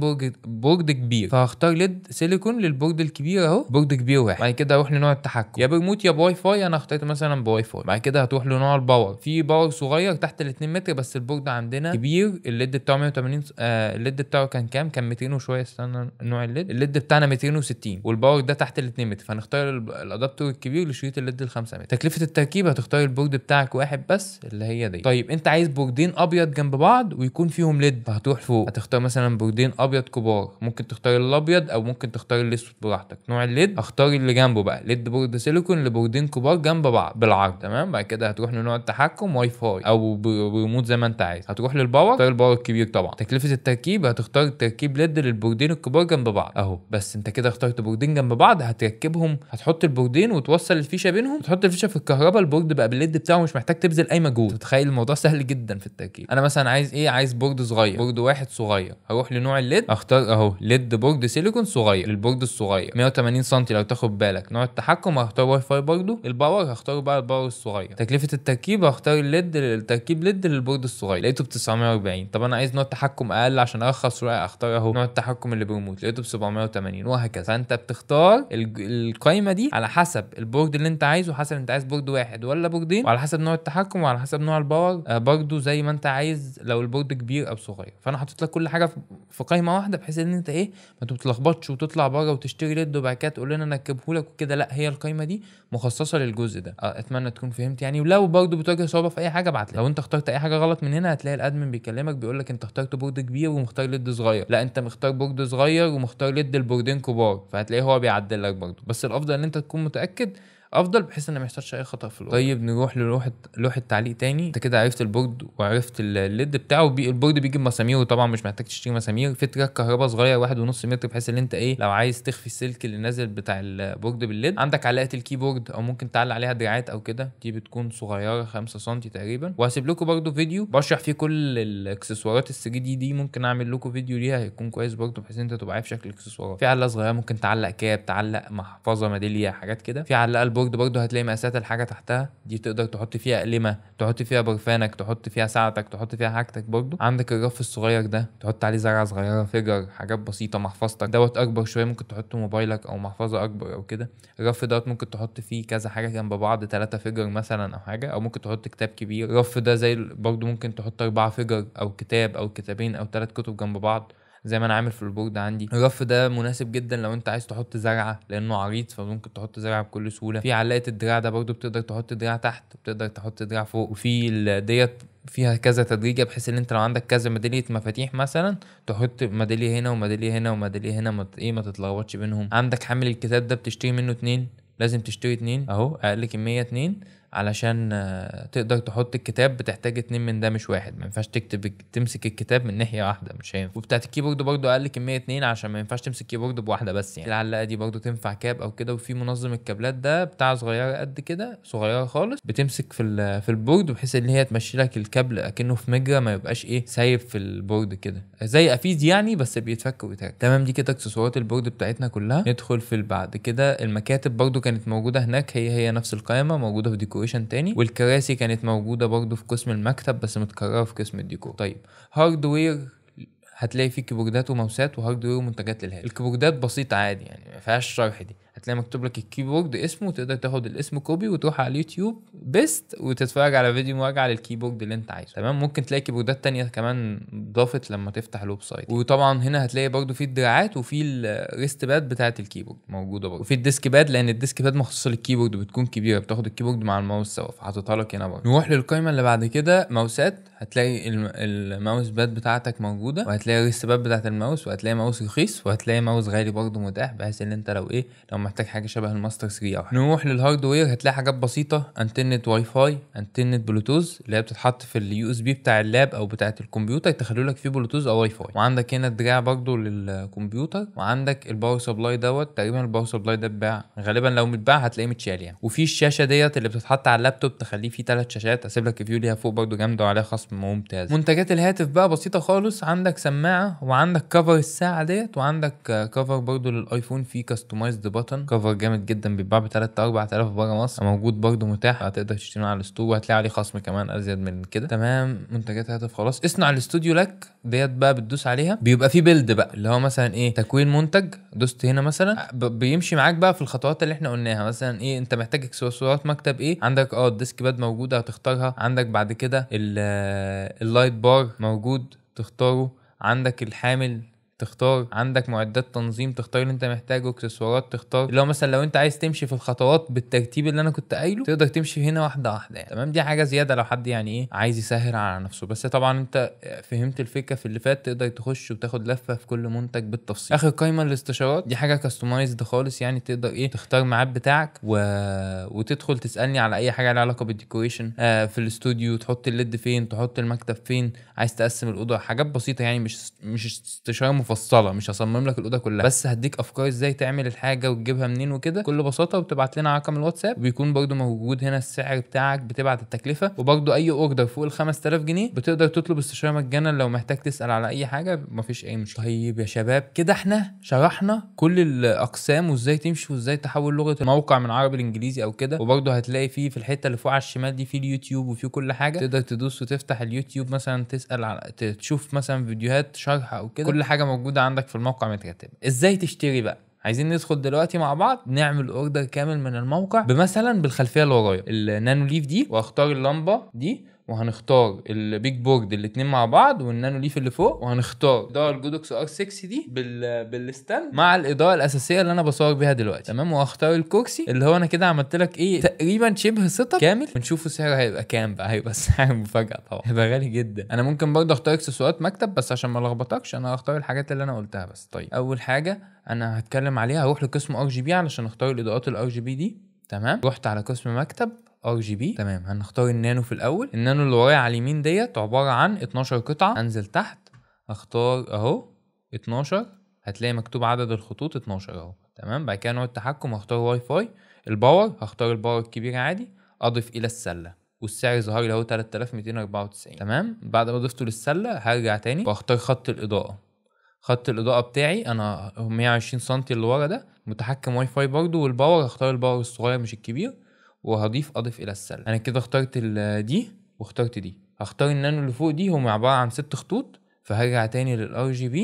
board كبير، فهختار LED سيليكون لل board الكبير اهو، board كبير واحد. بعد كده اروح لنوع التحكم، يا بريموت يا بواي فاي، انا اخترت مثلا بواي فاي. بعد كده هتروح لنوع ال power، في power صغير تحت ال 2 متر، بس ال board عندنا كبير، ال LED بتاعه 180، ال LED بتاعه كان كام؟ كان 200 وشوية، استنى نوع ال LED، ال LED بتاعنا 260، وال power ده تحت ال 2 متر، فهنختار ال adapter الكبير لشريط ال LED ال 5 متر. تكلفة التركيب هتختار ال board بتاعك واحد بس اللي هي دي. طيب انت عايز بوردين ابيض جنب بعض ويكون فيهم LED، فهتروح فوق هتختار مثلا بوردين ابيض كبار، ممكن تختار الابيض او ممكن تختار الاسود براحتك. نوع ال LED اختار اللي جنبه بقى LED board سيليكون لبوردين كبار جنب بعض بالعرض. تمام، بعد كده هتروح لنوع التحكم واي فاي او بريموت زي ما انت عايز. هتروح لل power، اختار ال power الكبير طبعا. تكلفة التركيب هتختار تركيب LED للبوردين الكبار جنب بعض اهو. بس انت كده اخترت بوردين جنب بعض، هتركبهم، هتحط البوردين وتوصل الفيشه بينهم، وتحط الفيشه في الكهرباء، ال board بقى بال LED بتاعه، مش محتاج تبذل اي مجهود. تتخيل الموضوع سهل جدا في التركيب. انا مثلا عايز ايه؟ عايز board صغير، board واحد صغير، هروح لنوع ال LED، اختار اهو LED board سيليكون صغير لل board الصغير 180 سم لو تاخد بالك. نوع التحكم هختار واي فاي برضه. ال power هختار بقى ال power الصغير. تكلفة التركيب هختار ال LED التركيب LED لل board الصغير، لقيته ب 940. طب انا عايز نوع تحكم اقل عشان ارخص شوية، اختار اهو نوع التحكم اللي بريموت، لقيته ب 780، وهكذا. فانت بتختار القايمة دي على حسب ال board اللي انت عايزه، حسب انت عايز board واحد ولا بوردين، وعلى حسب نوع التحكم، وعلى حسب نوع ال power برضه زي ما انت عايز، لو ال board كبير او صغير. فانا حطيت لك كل حاجة في قايمة واحدة بحيث ان انت ايه ما تتلخبطش وتطلع بره وتشتري LED وبعد كده تقول لنا نركبه لك وكده، لا هي القايمة دي مخصصة للجزء ده. اتمنى تكون فهمت يعني. ولو برضه بتواجه صعوبة في اي حاجة ابعت لي. لو انت اخترت اي حاجة غلط من هنا هتلاقي ال admin بيكلمك بيقول لك انت اخترت board كبير ومختار LED صغير، لا انت مختار board صغير ومختار LED البوردين كبار، فهتلاقيه هو بيعدل لك برضه. بس الافضل ان انت تكون متاكد افضل، بحيث ان ما يحصلش اي خطا في ال order. طيب نروح للوحه، لوحة تعليق تاني. انت كده عرفت ال board وعرفت ال LED بتاعه. ال board بيجي بمسامير، وطبعا مش محتاج تشتري مسامير. في track كهرباء صغير 1.5 متر، بحيث ان انت ايه لو عايز تخفي السلك اللي نازل بتاع ال board بال LED. عندك علاقة ال keyboard، او ممكن تعلق عليها دراعات او كده، دي بتكون صغيرة 5 سم تقريبا. وهسيب لكم برده فيديو بشرح فيه كل الاكسسوارات ال 3D دي، ممكن اعمل لكم فيديو ليها هيكون كويس برده، بحيث ان انت تبقى عارف شكل الاكسسوارات. في علاقة صغيرة ممكن تعلق cap، تعلق محفظة، ميدالية، حاجات كده. في علاقة ال board برده هتلاقي مقاسات الحاجة تحتها، دي تقدر تحط فيها اقلمه، تحط فيها برفانك، تحط فيها ساعتك، تحط فيها حاجتك. برده عندك الرف الصغير ده تحط عليه زرعه صغيرة، figure، حاجات بسيطة، محفظتك. دوت اكبر شوية ممكن تحط موبايلك او محفظة اكبر او كده. الرف دوت ممكن تحط فيه كذا حاجة جنب بعض، 3 figure مثلا او حاجة، او ممكن تحط كتاب كبير. الرف ده زي برده ممكن تحط 4 figure او كتاب او كتابين او 3 كتب جنب بعض زي ما انا عامل في ال board عندي. الرف ده مناسب جدا لو انت عايز تحط زرعه، لانه عريض فممكن تحط زرعه بكل سهولة. في علاقة الدراع ده برده بتقدر تحط دراع تحت، بتقدر تحط دراع فوق. وفي ديت فيها كذا تدريجه، بحيث ان انت لو عندك كذا ميدالية مفاتيح مثلا تحط ميدالية هنا وميداليه هنا وميداليه هنا، ما تتلخبطش بينهم. عندك حامل الكتاب ده بتشتري منه 2، لازم تشتري 2 اهو، اقل كمية 2 علشان تقدر تحط الكتاب. بتحتاج 2 من ده مش واحد، ما ينفعش تكتب تمسك الكتاب من ناحية واحدة، مش هينفع. وبتاعت ال keyboard برده اقل كمية 2 عشان ما ينفعش تمسك keyboard بواحدة بس يعني. العلاقة دي برده تنفع cap او كده. وفي منظم الكابلات ده بتاع صغيرة قد كده، صغيرة خالص، بتمسك في ال board بحيث ان هي تمشي لك الكابل اكنه في مجرى، ما يبقاش ايه سايب في ال board كده زي قفيز يعني، بس بيتفك ويتركب. تمام، دي كده اكسسوارات ال board بتاعتنا كلها. ندخل في بعد كده المكاتب برده كانت موجودة هناك، هي نفس القائمة موجودة في decoration تاني. والكراسي كانت موجودة برضو في قسم المكتب بس متكررة في قسم الديكور. طيب hardware هتلاقي فيه كيبوردات وماوسات و hardware ومنتجات للهاتف. الكيبوردات بسيطة عادي يعني ما فيهاش شرح، دي هتلاقي مكتوب لك ال keyboard اسمه، تقدر تاخد الاسم copy وتروح على اليوتيوب paste وتتفرج على فيديو مراجعه لل keyboard اللي انت عايزه. تمام، ممكن تلاقي كيبوردات تانية كمان ضافت لما تفتح ال website. وطبعا هنا هتلاقي برضو في الدراعات وفي ال wrist pad بتاعه ال keyboard موجودة برضو، وفي ال desk pad لان ال desk pad مخصوصة لل keyboard بتكون كبيرة، بتاخد ال keyboard مع الماوس سوا، فحاططها لك هنا برضو. نروح للقائمه اللي بعد كده، ماوسات. هتلاقي ال mouse pad بتاعتك موجودة، وهتلاقي ال wrist pad بتاعه الماوس، وهتلاقي ماوس رخيص، وهتلاقي ماوس غالي برضو متاح، بحيث ان انت لو ايه لو محتاج حاجة شبه الماستر 3 او حاجة. نروح لل hardware، هتلاقي حاجات بسيطة، انتنه واي فاي، انتنه بلوتوث اللي هي بتتحط في ال USB بتاع ال lap او بتاعه الكمبيوتر، تخلوا لك فيه بلوتوث او واي فاي. وعندك هنا الدراع برضو للكمبيوتر، وعندك ال power supply دوت، تقريبا ال power supply ده اتباع غالبا، لو متباع هتلاقيه متشال يعني. وفي الشاشة ديت اللي بتتحط على اللابتوب تخليه فيه 3 شاشات، هسيب لك review ليها فوق برضو جامدة وعليها خصم ممتاز. منتجات الهاتف بقى بسيطة خالص، عندك سماعه، وعندك cover الساعة ديت، وعندك cover برضو للايفون فيه customized button، cover جامد جدا بيتباع ب 3 4000 بره مصر، موجود برضو متاح، هتقدر تشتريه على ال store وهتلاقي عليه خصم كمان ازيد من كده. تمام، منتجات هاتف خلاص. اصنع الاستوديو لك ديت بقى بتدوس عليها بيبقى فيه build بقى، اللي هو مثلا ايه تكوين منتج، دوست هنا مثلا بيمشي معاك بقى في الخطوات اللي احنا قلناها. مثلا ايه انت محتاج اكسسوارات مكتب ايه، عندك ال desk pad موجودة هتختارها، عندك بعد كده ال light bar موجود تختاره، عندك الحامل تختار، عندك معدات تنظيم تختار اللي انت محتاجه، اكسسوارات تختار، اللي هو مثلا لو انت عايز تمشي في الخطوات بالترتيب اللي انا كنت قايله تقدر تمشي هنا واحدة واحدة يعني. تمام، دي حاجة زيادة لو حد يعني ايه عايز يسهل على نفسه، بس طبعا انت فهمت الفكرة في اللي فات، تقدر تخش وتاخد لفه في كل منتج بالتفصيل. اخر قايمة الاستشارات، دي حاجة customized خالص يعني، تقدر ايه تختار ميعاد بتاعك وتدخل تسالني على اي حاجة لها علاقة بال decoration في الاستوديو، تحط ال LED فين، تحط المكتب فين، عايز تقسم الاوضة، حاجات بسيطة يعني، مش استشاره مفصلة، مش هصمم لك الاوضة كلها، بس هديك افكار ازاي تعمل الحاجة وتجيبها منين وكده بكل بساطة. وبتبعت لنا رقم الواتساب، وبيكون برده موجود هنا السعر بتاعك، بتبعت التكلفة، وبرده اي order فوق ال 5000 جنيه بتقدر تطلب استشاره مجانا لو محتاج تسال على اي حاجة، مفيش اي مشكلة. طيب يا شباب، كده احنا شرحنا كل الاقسام وازاي تمشي وازاي تحول لغة الموقع من عربي لانجليزي او كده، وبرده هتلاقي فيه في الحتة اللي فوق على الشمال دي في اليوتيوب وفي كل حاجة، تقدر تدوس وتفتح اليوتيوب مثلا، تسال على تشوف مثلا فيديوهات شرح او كده، كل حاجة موجودة عندك في الموقع مترتبة. ازاي تشتري بقى؟ عايزين ندخل دلوقتي مع بعض نعمل order كامل من الموقع، بمثلا بالخلفيه اللي ورايا ال Nanoleaf دي، واختار اللمبة دي، وهنختار ال big board الاثنين مع بعض، وال Nanoleaf اللي فوق، وهنختار اضاءه ال Godox R6 دي بال stand مع الاضاءة الاساسية اللي انا بصور بيها دلوقتي. تمام، وهختار الكرسي اللي هو انا كده عملت لك ايه تقريبا شبه setup كامل، ونشوفوا سعره هيبقى كام بقى. هيبقى السعر مفاجاة طبعا، هيبقى غالي جدا. انا ممكن برضه اختار اكسسوارات مكتب، بس عشان ما الخبطكش انا هختار الحاجات اللي انا قلتها بس. طيب اول حاجة انا هتكلم عليها، هروح لقسم RGB علشان اختار الاضاءات ال RGB دي. تمام، رحت على قسم مكتب RGB. تمام، هنختار النانو في الاول. النانو اللي ورايا على اليمين ديت عبارة عن 12 قطعه. انزل تحت اختار اهو 12، هتلاقي مكتوب عدد الخطوط 12 اهو. تمام، بعد كده نوع التحكم هختار واي فاي، ال power هختار ال power الكبير عادي، اضف الى السلة، والسعر ظهر لي اهو 3294. تمام، بعد ما ضفته للسله هرجع تاني واختار خط الاضاءة. خط الاضاءة بتاعي انا 120 سم اللي ورا ده، متحكم واي فاي برده، وال power هختار ال power الصغير مش الكبير، وهضيف اضف الى السلة. انا كده اخترت دي واخترت دي، هختار النانو اللي فوق دي، هم عبارة عن 6 خطوط، فهرجع تاني لل RGB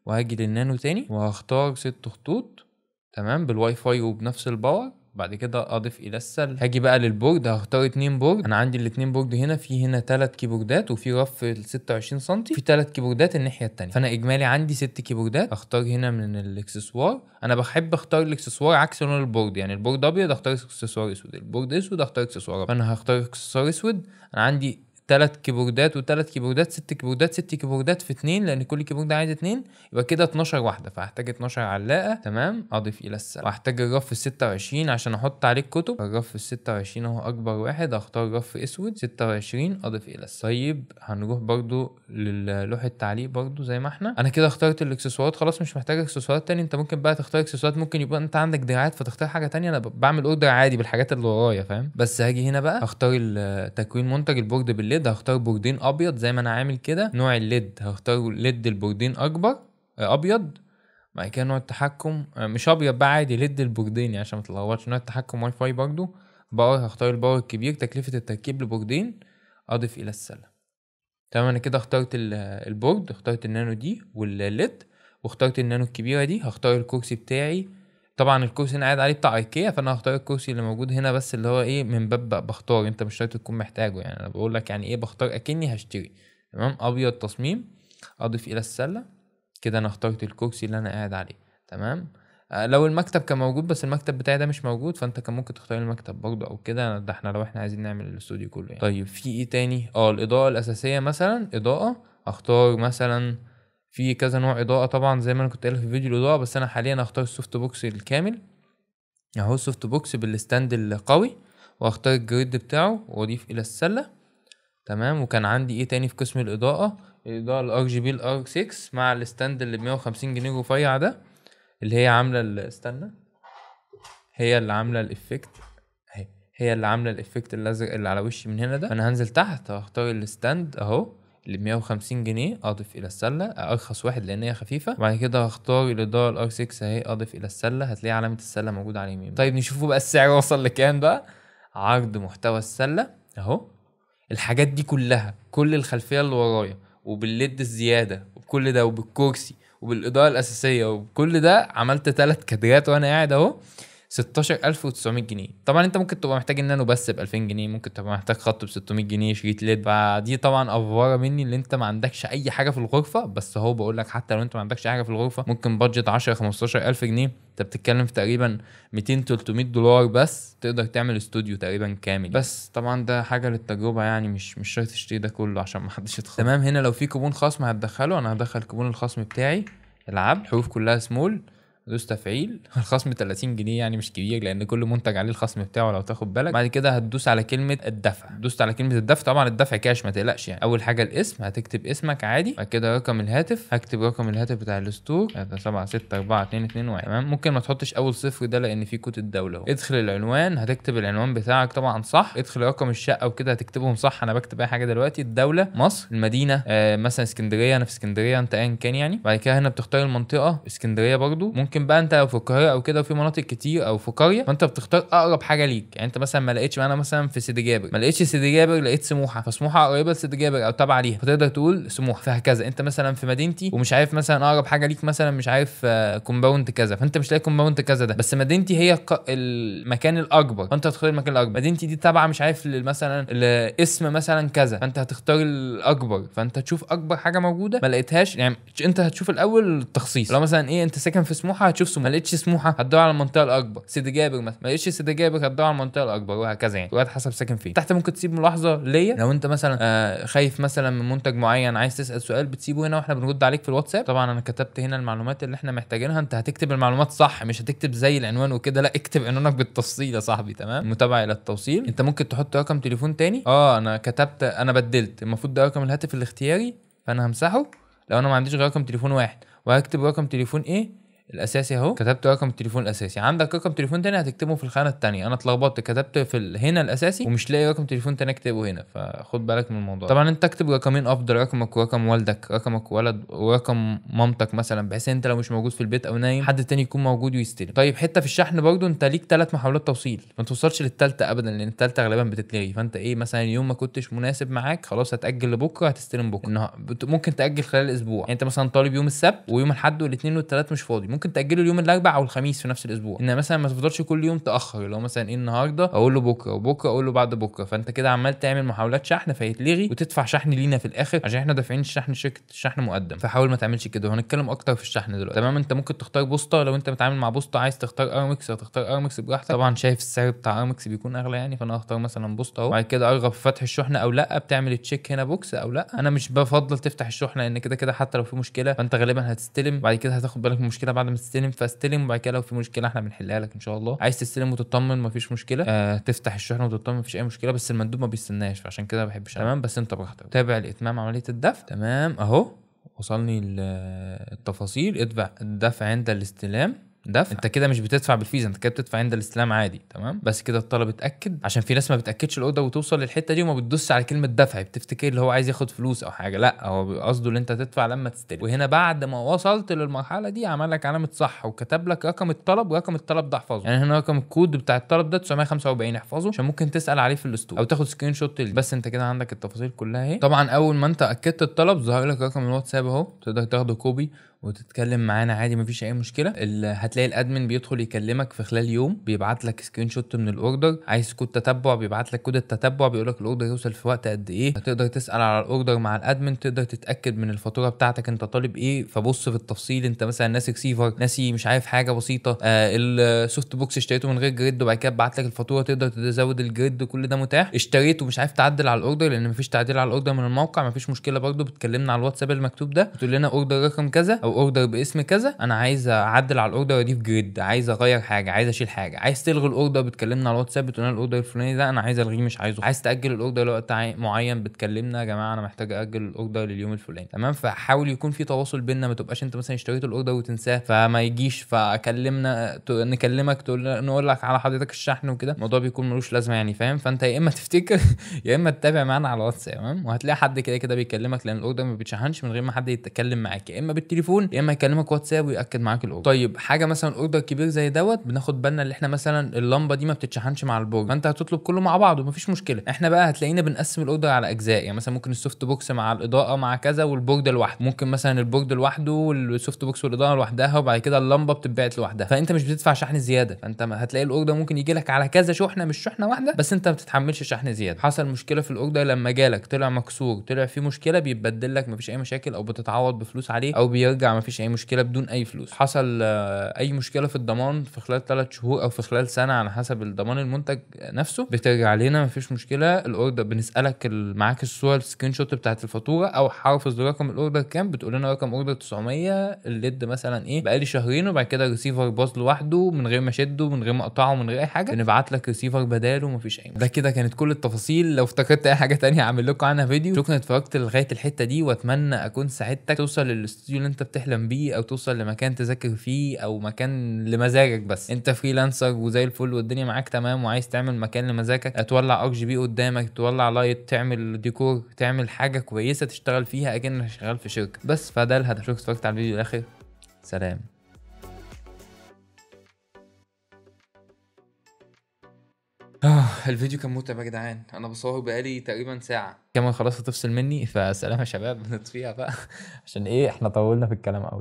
وهاجي للنانو تاني وهختار 6 خطوط. تمام، بالواي فاي وبنفس ال power. بعد كده اضيف الى السلة. هاجي بقى لل board، هختار 2 board. انا عندي الاثنين board هنا، في هنا 3 keyboard ات وفي رف ال 26 سم، في 3 keyboard ات الناحية الثانية، فانا اجمالي عندي 6 keyboard ات. اختار هنا من الاكسسوار، انا بحب اختار الاكسسوار عكس لون ال board، يعني ال board ابيض اختار اكسسوار اسود، ال board اسود اختار اكسسوار، فانا هختار اكسسوار اسود. انا عندي 3 keyboard ات و3 keyboard ات، 6 keyboard ات، 6 keyboard ات في 2، لان كل keyboard عايز 2، يبقى كده 12 واحدة، فهحتاج 12 علاقة. تمام، اضيف الى السلة. وهحتاج الرف ال 26 عشان احط عليه الكتب، الرف ال 26 اهو اكبر واحد، هختار رف اسود 26، اضيف الى السلة. طيب هنروح برضو للوحه التعليق برضو زي ما احنا. انا كده اخترت الاكسسوارات خلاص، مش محتاج اكسسوارات تاني. انت ممكن بقى تختار اكسسوارات، ممكن يبقى انت عندك دراعات فتختار حاجة تانية. انا بعمل order عادي بالحاجات اللي ورايا، فاهم؟ بس هاجي هنا بقى هختار تكوين منتج ال board بال LED، هختار board ين ابيض زي ما انا عامل كده. نوع ال LED هختار LED ال board ين اكبر ابيض. بعد كده نوع التحكم مش ابيض بقى عادي، LED ال board ين يعني عشان ما تتلخبطش. نوع التحكم واي فاي برضو، power هختار ال power الكبير، تكلفة التركيب ل board ين، اضيف الى السلة. تمام، انا كده اخترت ال board، اخترت النانو دي وال LED، واخترت النانو الكبيرة دي. هختار الكرسي بتاعي، طبعا الكرسي انا قاعد عليه بتاع ايكيا، فانا هختار الكرسي اللي موجود هنا، بس اللي هو ايه من باب بختار، انت مش شرط تكون محتاجه، يعني انا بقول لك يعني ايه بختار اكني هشتري. تمام، ابيض تصميم، اضيف الى السلة. كده انا اخترت الكرسي اللي انا قاعد عليه. تمام، لو المكتب كان موجود، بس المكتب بتاعي ده مش موجود، فانت كان ممكن تختار المكتب برضه او كده، ده احنا لو احنا عايزين نعمل الاستوديو كله يعني. طيب في ايه تاني؟ الاضاءة الاساسية مثلا، اضاءه اختار مثلا في كذا نوع اضاءه، طبعا زي ما انا كنت قايل في فيديو الاضاءة، بس انا حاليا هختار ال soft box الكامل اهو، ال soft box بال stand القوي، واختار ال grid بتاعه واضيف الى السلة. تمام، وكان عندي ايه تاني في قسم الاضاءة؟ الاضاءة ال RGB ال R 6 مع ال stand اللي ب 150 جنيه رفيع ده، اللي هي عامله استنى، هي اللي عامله ال effect اهي، هي اللي عامله ال effect الازرق اللي على وشي من هنا ده. فانا هنزل تحت هختار ال stand اهو اللي ب 150 جنيه، اضيف الى السلة، ارخص واحد لان هي خفيفة. وبعد كده هختار الاضاءة ال R 6 اهي، اضيف الى السلة، هتلاقي علامة السلة موجودة على اليمين. طيب نشوفوا بقى السعر وصل لكام بقى. عرض محتوى السلة اهو، الحاجات دي كلها، كل الخلفية اللي ورايا وبال LED الزيادة وبكل ده وبالكرسي وبالاضاءه الاساسية وبكل ده، عملت 3 كادرات وانا قاعد اهو، 16900 جنيه. طبعا انت ممكن تبقى محتاج النانو بس ب 2000 جنيه، ممكن تبقى محتاج خط ب 600 جنيه، شريط LED. فدي طبعا افوره مني اللي انت ما عندكش اي حاجة في الغرفة، بس هو بقول لك حتى لو انت ما عندكش حاجة في الغرفة ممكن budget 10 15000 جنيه، انت بتتكلم في تقريبا 200 300 دولار بس تقدر تعمل استوديو تقريبا كامل. بس طبعا ده حاجة للتجربه يعني، مش شرط تشتري ده كله عشان ما حدش يتخض. تمام، هنا لو في كوبون خصم هتدخله، انا هدخل كوبون الخصم بتاعي، العب الحروف كلها small، دوس تفعيل، الخصم 30 جنيه يعني مش كبير لان كل منتج عليه الخصم بتاعه لو تاخد بالك. بعد كده هتدوس على كلمة الدفع، دوست على كلمة الدفع، طبعا الدفع كاش ما تقلقش يعني. اول حاجة الاسم، هتكتب اسمك عادي، بعد كده رقم الهاتف، هكتب رقم الهاتف بتاع ال store 3764221. تمام، ممكن ما تحطش اول صفر ده لان في كود الدولة اهو. ادخل العنوان، هتكتب العنوان بتاعك طبعا صح، ادخل رقم الشقة وكده هتكتبهم صح، انا بكتب اي حاجة دلوقتي. الدولة مصر، المدينة مثلا اسكندرية، انا في اسكندرية، انت ايا كان يعني. بعد كده هنا بتختار المنطقة اسكندرية برضو، ممكن بقى انت لو في القاهرة او كده وفي مناطق كتير او في قرية، فانت بتختار اقرب حاجة ليك. يعني انت مثلا ما لقيتش، انا مثلا في سيدي جابر ما لقيتش سيدي جابر، لقيت سموحه، فسموحه قريبه لسيدي جابر او تابعه ليها، فتقدر تقول سموحه، فهكذا. انت مثلا في مدينتي ومش عارف مثلا اقرب حاجة ليك مثلا مش عارف compound كذا، فانت مش لاقي compound كذا ده، بس مدينتي هي المكان الاكبر، فانت هتختار المكان الاكبر. مدينتي دي تابعه مش عارف مثلا لاسم مثلا كذا، فانت هتختار الاكبر، فانت تشوف اكبر حاجة موجودة. ما لقيتهاش يعني انت هتشوف الاول التخصيص، لو مثلا ايه انت ساكن في سموحه سموحه هتشوف سموحه، ما لقيتش سموحه هتدور على المنطقة الاكبر، سيدي جابر مثلا، ما لقيتش سيدي جابر هتدور على المنطقة الاكبر، وهكذا يعني وقت حسب ساكن فين. تحت ممكن تسيب ملاحظة ليا لو انت مثلا خايف مثلا من منتج معين عايز تسال سؤال، بتسيبه هنا واحنا بنرد عليك في الواتساب. طبعا انا كتبت هنا المعلومات اللي احنا محتاجينها، انت هتكتب المعلومات صح، مش هتكتب زي العنوان وكده، لا اكتب عنوانك بالتفصيل يا صاحبي. تمام. متابعه الى التوصيل، انت ممكن تحط رقم تليفون تاني. انا كتبت، انا بدلت، المفروض ده رقم الهاتف الاختياري فانا همسحه لو انا ما عنديش غير رقم تليفون واحد، وهكتب رقم تليفون ايه الاساسي اهو، كتبت رقم التليفون الاساسي. عندك رقم تليفون تاني هتكتبه في الخانة التانية. انا اتلخبطت، كتبت في هنا الاساسي ومش لاقي رقم تليفون تاني اكتبه هنا، فخد بالك من الموضوع. طبعا انت اكتب رقمين افضل، رقمك ورقم والدك، رقمك ولد ورقم مامتك مثلا، بحيث انت لو مش موجود في البيت او نايم حد تاني يكون موجود ويستلم. طيب حتة في الشحن برضو، انت ليك 3 محاولات توصيل، ما توصلش للثالثه ابدا لان الثالثة غالبا بتتلغي. فانت ايه مثلا يوم ما كنتش مناسب معاك خلاص هتاجل لبكرة، هتستلم بكره. ممكن تاجل خلال الاسبوع، يعني انت مثلا طالب يوم السبت ويوم الاحد والاثنين والثلاث مش فاضي، ممكن تاجله اليوم الاربع او الخميس في نفس الاسبوع. ان مثلا ما تفضلش كل يوم تاخر، لو مثلا ايه النهارده اقول له بكره وبكره اقول له بعد بكره، فانت كده عمال تعمل محاولات شحن فيتلغي وتدفع شحن لينا في الاخر، عشان احنا دافعين الشحن شركة الشحن مقدم. فحاول ما تعملش كده، وهنتكلم اكتر في الشحن دلوقتي. تمام. انت ممكن تختار بوسطه لو انت متعامل مع بوسطه، عايز تختار ارامكس هتختار ارامكس براحتك. طبعا شايف السعر بتاع ارامكس بيكون اغلى يعني، فانا هختار مثلا بوسطه اهو. بعد كده ارغب في فتح الشحنة او لا، بتعمل check هنا box او لا. انا مش بفضل تفتح الشحنة لان كده كده حتى لو في مشكلة فانت غالبا هتستلم، بعد كده هتاخد بالك من المشكلة بعد ما تستلم، فاستلم وبعد كده لو في مشكلة احنا بنحلها لك ان شاء الله. عايز تستلم وتطمن مفيش مشكلة، تفتح الشحنة وتطمن مفيش اي مشكلة، بس المندوب ما بيستناش فعشان كده ما بحبش. تمام. بس انت براحتك. تابع لاتمام عملية الدفع. تمام اهو وصلني التفاصيل. ادفع الدفع عند الاستلام. دفع، انت كده مش بتدفع بالفيزا، انت كده بتدفع عند الاستلام عادي. تمام. بس كده الطلب اتاكد، عشان في ناس ما بتاكدش ال order وتوصل للحتة دي وما بتدوس على كلمة دفع، بتفتكر اللي هو عايز ياخد فلوس او حاجة، لا هو قصده اللي انت تدفع لما تستلم. وهنا بعد ما وصلت للمرحلة دي عمل لك علامة صح وكتب لك رقم الطلب، ورقم الطلب ده احفظه، يعني هنا رقم الكود بتاع الطلب ده 945 احفظه عشان ممكن تسال عليه في ال store او تاخد screenshot. بس انت كده عندك التفاصيل كلها اهي. طبعا اول ما انت اكدت الطلب ظهر لك رقم الواتساب اهو، تقدر تاخده copy وتتكلم معانا عادي مفيش اي مشكلة. هتلاقي ال admin بيدخل يكلمك في خلال يوم، بيبعت لك screenshot من ال order، عايز كود تتبع بيبعت لك كود التتبع، بيقول لك ال order يوصل في وقت قد ايه. هتقدر تسال على ال order مع ال admin، تقدر تتاكد من الفاتورة بتاعتك انت طالب ايه، فبص في التفصيل. انت مثلا ناسي ريسيفر، ناسي مش عارف حاجة بسيطة، ال soft box اشتريته من غير grid وبعد كده بعت لك الفاتورة تقدر تزود ال grid، كل ده متاح. اشتريته ومش عارف تعدل على ال order لان مفيش تعديل على ال order من الموقع، مفيش مشكلة برده، بتكلمنا على الواتساب المكتوب ده بتقول لنا order رقم كذا او order باسم كذا، انا عايز اعدل على ال order واضيف grid، عايز اغير حاجة، عايز اشيل حاجة، عايز تلغي ال order بتكلمنا على الواتساب بتقول لنا ال order الفلاني ده انا عايز الغيه مش عايزه، عايز تاجل ال order لوقت معين بتكلمنا يا جماعة انا محتاج اجل ال order لليوم الفلاني. تمام. فحاول يكون في تواصل بينا، ما تبقاش انت مثلا اشتريت ال order وتنساه فما يجيش فاكلمنا نكلمك تقول نقول لك على حضرتك الشحن وكده، الموضوع بيكون ملوش لازمه يعني، فاهم؟ فانت يا اما تفتكر يا اما تتابع معانا على الواتساب. تمام. وهتلاقي حد كده كده بيكلمك لان ال order ما بيتشحنش من غير ما حد يتكلم معاك، يا اما بالتليفون يا اما يكلمك واتساب وياكد معاك ال order. طيب حاجة مثلا order كبير زي دوت بناخد بالنا اللي احنا مثلا اللمبة دي ما بتتشحنش مع ال board، فانت هتطلب كله مع بعضه مفيش مشكلة. احنا بقى هتلاقينا بنقسم ال order على اجزاء، يعني مثلا ممكن ال soft box مع الاضاءة مع كذا وال board لوحده، ممكن مثلا ال board لوحده وال soft box والاضاءة لوحدها، وبعد كده اللمبة بتتبعت لوحدها، فانت مش بتدفع شحن زيادة. فانت هتلاقي ال order ممكن يجي لك على كذا شحنه مش شحنه واحدة، بس انت ما بتتحملش شحن زيادة. حصل مشكلة في ال order لما جالك طلع مكسور، طلع فيه مشكلة، بيتبدل لك مفيش اي مشاكل، او بتتعوض بفلوس عليه، او بيرجع مفيش اي مشكلة بدون اي فلوس. حصل اي مشكلة في الضمان في خلال 3 شهور او في خلال سنة على حسب الضمان المنتج نفسه، بترجع لنا مفيش مشكلة. ال order بنسالك معاك الصورة ال screenshot بتاعت الفاتورة، او حافظ رقم ال order كام، بتقول لنا رقم order 900 ال LED مثلا ايه بقالي شهرين، وبعد كده الريسيفر باظ لوحده من غير ما اشده من غير ما اقطعه من غير اي حاجة، بنبعت لك ريسيفر بداله مفيش اي مشكلة. ده كده كانت كل التفاصيل. لو افتكرت اي حاجة تانية هعمل لكم عنها فيديو. شكرا اتفرجت لغاية الحتة دي، واتمنى اكون ساعدتك توصل للاستوديو اللي انت بتحلم بيه، او توصل لمكان تذاكر فيه، او مكان لمزاجك. بس انت freelancer وزي الفل والدنيا معاك تمام، وعايز تعمل مكان لمزاجك، تولع RGB قدامك، تولع light، تعمل ديكور، تعمل حاجة كويسة تشتغل فيها اكنك شغال في شركة. بس فده الهدف. شكرا اتفرجت على الفيديو للاخر، سلام. الفيديو كان متعب يا جدعان، انا بصور بقالي تقريبا ساعة، كمان خلاص هتفصل مني، فسلام يا شباب، نطفيها بقى عشان ايه احنا طولنا في الكلام قوي.